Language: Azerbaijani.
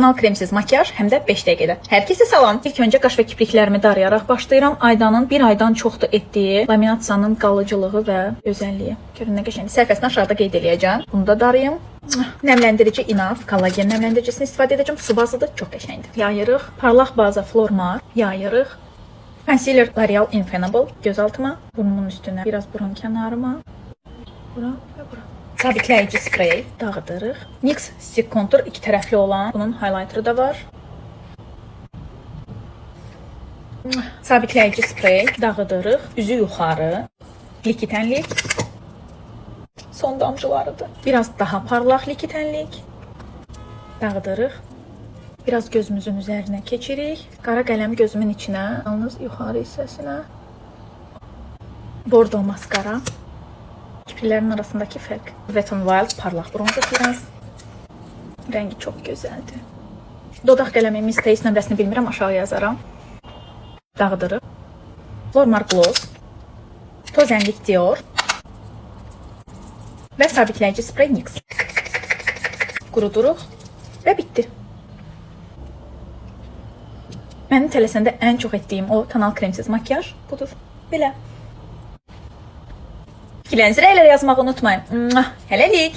Tonal kremsiz makyaj həm də 5 dəqiqədə. Hər kəsə salam. İlk öncə qaş və kipriklərimi darayaraq başlayıram. Aydanın bir aydan çoxdur etdiyi laminasiyanın qalıcılığı və gözəlliyi. Görün nə qəşəngdir. Səhifəsini aşağıda qeyd eləyəcəm. Bunu da darayım. Nəmləndirici Inaf kollagen nəmləndiриcisini istifadə edəcəm. Su bazlıdır, çox qəşəngdir. Yayırıq. Parlaq baza Flormar yayırıq. Concealer L'Oreal Infallible göz altıma, burnumun üstünə, biraz burun kənarıma. Bura və bura. Sabitləyici sprey dağıdırıq. NYX Stick Contour iki tərəfli olan. Bunun highlighterı da var. Sabitləyici sprey dağıdırıq. Üzü yuxarı. Likitənlik. Son damcılarıdır. Biraz daha parlaq likitənlik. Dağıdırıq. Biraz gözümüzün üzərinə keçirik. Qara qələm gözümün içinə, yalnız yuxarı hissəsinə. Bordo maskara. Kipriklərin arasındakı fərq. Wet n Wild parlaq bronzer biraz. Rəngi çox gözəldir. Dodaq qələmi Miss Taste nömrəsini bilmirəm, aşağı yazaram. Dağıdırıq. Flormar Gloss. Toz ənlik Dior. Və sabitləyici sprey NYX. Quruduruq və bitdi. Mənim tələsəndə ən çox etdiyim o tonal kremsiz makyaj budur. Belə. Fikirlərinizi rəylərə yazmağı unutmayın. Hələlik.